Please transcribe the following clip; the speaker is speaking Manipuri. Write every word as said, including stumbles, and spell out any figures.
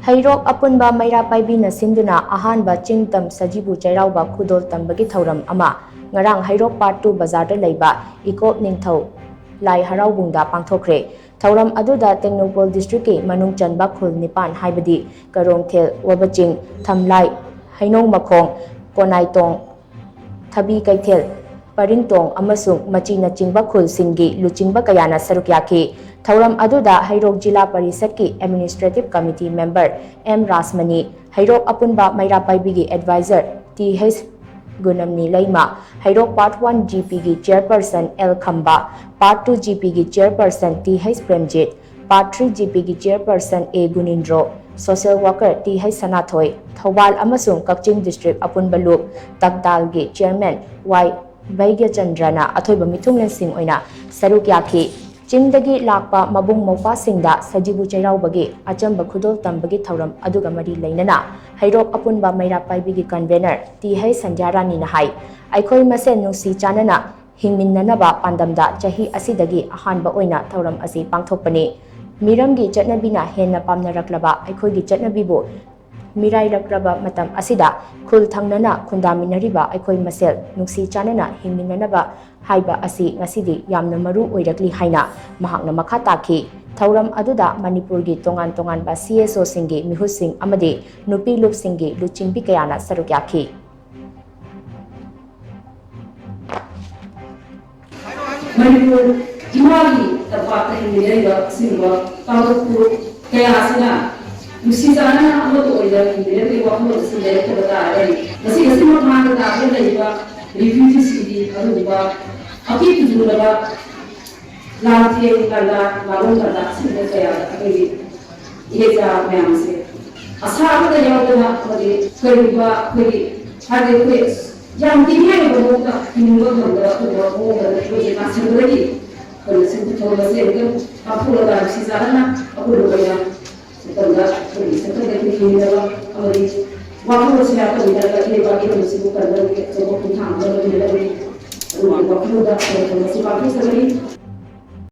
ꯍꯩꯔꯣꯛ ꯑꯄꯨꯟꯕ ꯃꯩꯔꯥ ꯄꯥꯏꯕꯤꯅ ꯁꯤꯟꯗꯨꯅ ꯑꯍꯥꯟꯕ ꯆꯤꯡ ꯇꯝ ꯁꯖꯤꯕꯨ ꯆꯩꯔꯥꯎꯕ ꯈꯨꯗꯣꯜ ꯇꯝꯕꯒꯤ ꯊꯧꯔꯝ ꯑꯃ ꯉꯔꯥꯡ ꯍꯩꯔꯣꯛ ꯄꯥꯔꯠ ꯇꯨ ꯕꯖꯥꯔꯗ ꯂꯩꯕ ꯏꯀꯣꯞ ꯅꯤꯡꯊꯧ ꯂꯥꯏ ꯍꯔꯥꯎꯕꯨꯡꯗ ꯄꯥꯡꯊꯣꯛꯈ꯭ꯔꯦ꯫ ꯊꯧꯔꯝ ꯑꯗꯨꯗ ꯇꯦꯡꯅꯧꯄꯜ ꯗꯤꯁꯇ꯭ꯔꯤꯛꯀꯤ ꯃꯅꯨꯡ ꯆꯟꯕ ꯈꯨꯜ ꯅꯤꯄꯥꯟ ꯍꯥꯏꯕꯗꯤ ꯀꯔꯣꯡꯊꯦꯜ, ꯋꯥꯕꯆꯤꯡ, ꯊꯝꯂꯥꯏ, ꯍꯩꯅꯧꯃꯈꯣꯡ, ꯀꯣꯅꯥꯏꯇꯣꯡ, ꯊꯕꯤ ꯀꯩꯊꯦꯜ, ꯄꯔꯤꯡꯇꯣꯡ ꯑꯃꯁꯨꯡ ꯃꯆꯤꯅꯆꯤꯡꯕ ꯈꯨꯜꯁꯤꯡꯒꯤ ꯂꯨꯆꯤꯡꯕ ꯀꯌꯥꯅ ꯁꯔꯨꯛ ꯌꯥꯈꯤ꯫ ꯊꯧꯔꯝ ꯑꯗꯨꯗ ꯍꯩꯔꯣꯛ ꯖꯤꯂꯥ ꯄꯔꯤꯁꯠꯀꯤ administrative committee member M Rajmani, Heirok ꯑꯄꯨꯟꯕ ꯃꯩꯔꯥ ꯄꯥꯏꯕꯤꯒꯤ advisor T H Gunamani Leima, Heirok part one G ꯄꯤꯒꯤ chairperson L Khamba, part two G ꯄꯤꯒꯤ chairperson T H Premjit, part three G ꯄꯤꯒꯤ chairperson A Gunindro, social worker T H Sanathoi, Thoubal ꯑꯃꯁꯨꯡ ꯀꯛꯆꯤꯡ ꯗꯤꯁꯇ꯭ꯔꯤꯛ ꯑꯄꯨꯟꯕ ꯂꯨꯞ ꯇꯛꯇꯥꯜꯒꯤ ꯆꯦꯌꯔꯃꯦꯟ ꯋꯥꯏ ꯚꯩꯒ꯭ꯌꯆꯟꯗ꯭ꯔꯅ ꯑꯊꯣꯏꯕ ꯃꯤꯊꯨꯡꯂꯦꯟꯁꯤꯡ ꯑꯣꯏꯅ ꯁꯔꯨꯛ ꯌꯥꯈꯤ꯫ ꯆꯤꯡꯗꯒꯤ ꯂꯥꯛꯄ ꯃꯕꯨꯡ ꯃꯧꯄ꯭ꯋꯥꯁꯤꯡꯗ ꯁꯖꯤꯕꯨ ꯆꯩꯔꯥꯎꯕꯒꯤ ꯑꯆꯝꯕ ꯈꯨꯗꯣꯜ ꯇꯝꯕꯒꯤ ꯊꯧꯔꯝ ꯑꯗꯨꯒ ꯃꯔꯤ ꯂꯩꯅꯅ ꯍꯩꯔꯣꯛ ꯑꯄꯨꯟꯕ ꯃꯩꯔꯥ ꯄꯥꯏꯕꯤꯒꯤ ꯀꯟꯚꯦꯅꯔ ꯇꯤ ꯍꯩꯆ ꯁꯟꯙ꯭ꯌꯥꯔꯥꯅꯤꯅ ꯍꯥꯏ, ꯑꯩꯈꯣꯏ ꯃꯁꯦꯟ ꯅꯨꯡꯁꯤ ꯆꯥꯟꯅꯅ ꯍꯤꯡꯃꯤꯟꯅꯅꯕ ꯄꯥꯟꯗꯝꯗ ꯆꯍꯤ ꯑꯁꯤꯗꯒꯤ ꯑꯍꯥꯟꯕ ꯑꯣꯏꯅ ꯊꯧꯔꯝ ꯑꯁꯤ ꯄꯥꯡꯊꯣꯛꯄꯅꯤ꯫ ꯃꯤꯔꯝꯒꯤ ꯆꯠꯅꯕꯤꯅ ꯍꯦꯟꯅ ꯄꯥꯝꯅꯔꯛꯂꯕ ꯑꯩꯈꯣꯏꯒꯤ ꯆꯠꯅꯕꯤꯕꯨ ꯃꯤꯔꯥꯏꯔꯛꯂꯕ ꯃꯇꯝ ꯑꯁꯤꯗ ꯈꯨꯜ ꯊꯪꯅꯅ ꯈꯨꯟꯗꯥꯃꯤꯟꯅꯔꯤꯕ ꯑꯩꯈꯣꯏ ꯃꯁꯦꯜ ꯅꯨꯡꯁꯤ ꯆꯥꯟꯅꯅ ꯍꯤꯡꯃꯤꯟꯅꯅꯕ ꯍꯥꯏꯕ ꯑꯁꯤ ꯉꯁꯤꯗꯤ ꯌꯥꯝꯅ ꯃꯔꯨ ꯑꯣꯏꯔꯛꯂꯤ ꯍꯥꯏꯅ ꯃꯍꯥꯛꯅ ꯃꯈꯥ ꯇꯥꯈꯤ꯫ ꯊꯧꯔꯝ ꯑꯗꯨꯗ ꯃꯅꯤꯄꯨꯔꯒꯤ ꯇꯣꯉꯥꯟ ꯇꯣꯉꯥꯟꯕ ꯁꯤ ꯑꯦꯁ ꯑꯣꯁꯤꯡꯒꯤ ꯃꯤꯍꯨꯠꯁꯤꯡ ꯑꯃꯗꯤ ꯅꯨꯄꯤ ꯂꯨꯞꯁꯤꯡꯒꯤ ꯂꯨꯆꯤꯡꯕꯤ ꯀꯌꯥꯅ ꯁꯔꯨꯛ ꯌꯥꯈꯤ꯫ ꯃꯅꯤꯄꯨꯔ ꯏꯃꯥꯒꯤ ꯇꯝꯄꯥꯛꯇ ꯍꯤꯡꯃꯤꯟꯅꯔꯤꯕ ꯑꯁꯤꯒꯨꯝꯕ ꯀꯥꯡꯂꯨꯞ ꯐꯨꯔꯨꯞ ꯀꯌꯥ ꯑꯁꯤꯅ ꯅꯨꯡꯁꯤ ꯆꯥꯟꯅꯅ ꯑꯃꯠꯇ ꯑꯣꯏꯅ ꯍꯤꯡꯃꯤꯟꯅꯕꯒꯤ ꯋꯥꯈꯜꯂꯣꯟ ꯑꯁꯤ ꯂꯩꯔꯛꯇꯕ ꯇꯥꯔꯒꯗꯤ, ꯉꯁꯤ ꯉꯁꯤꯃꯛ ꯃꯥꯡꯗ ꯇꯥꯗꯨꯅ ꯂꯩꯔꯤꯕ ꯔꯤꯐ꯭ꯌꯨꯖꯤꯁꯤꯡꯒꯤ ꯑꯗꯨꯒꯨꯝꯕ ꯑꯀꯤ ꯈꯨꯖꯨꯡꯂꯕ ꯂꯥꯟꯊꯦꯡ ꯀꯟꯗꯥ, ꯂꯥꯜꯂꯣꯡ ꯀꯟꯗꯥ ꯑꯁꯤꯒꯨꯝꯕ ꯀꯌꯥꯗ ꯑꯩꯈꯣꯏꯒꯤ ꯏꯍꯦ ꯆꯥ ꯃꯌꯥꯝꯁꯦ ꯑꯁꯥ ꯑꯃꯠꯇ ꯌꯥꯎꯗꯅ ꯑꯃꯗꯤ ꯀꯔꯤꯒꯨꯝꯕ ꯑꯩꯈꯣꯏꯒꯤ ꯍꯥꯏꯗꯤ ꯑꯩꯈꯣꯏ ꯌꯥꯝ ꯇꯤꯡꯉꯥꯏ ꯑꯣꯏꯕ ꯃꯑꯣꯡꯗ ꯍꯤꯡꯕ ꯉꯝꯗꯕ ꯑꯗꯨꯒꯨꯝꯕ ꯃꯑꯣꯡꯗ ꯑꯩꯈꯣꯏꯒꯤ ꯅꯥꯁꯤꯡꯕꯗꯒꯤ ꯑꯩꯈꯣꯏꯅ ꯁꯤꯒꯨꯝꯕ ꯊꯧꯔꯝ ꯑꯁꯤ ꯑꯃꯨꯛꯇꯪ ꯄꯥꯡꯊꯣꯛꯂꯒ ꯅꯨꯡꯁꯤ ꯆꯥꯟꯅꯅ ꯑꯄꯨꯟꯕ ꯑꯣꯏꯅ ꯃꯇꯝꯗ ꯑꯩꯈꯣꯏꯒꯤ ꯁꯛꯈꯪꯗ ꯑꯩꯈꯣꯏ ꯍꯤꯡꯅꯕ ꯑꯃꯗꯤ ꯋꯥꯈꯜꯂꯣꯟꯁꯤꯅ ꯇꯧꯃꯤꯟꯅꯔꯒ ꯏꯔꯩꯄꯥꯛ ꯏꯔꯝꯗꯝꯁꯤꯕꯨ ꯀꯟꯕꯒꯤ ꯑꯆꯧꯕ ꯈꯣꯡꯊꯥꯡ ꯑꯃ ꯂꯧꯃꯤꯟꯅꯅꯕꯒꯤ ꯑꯗꯨꯒꯤ ꯋꯥꯈꯜꯂꯣꯟꯗ ꯊꯧꯔꯝ ꯑꯁꯤ ꯄꯥꯡꯊꯣꯛꯆꯕꯅꯤ꯫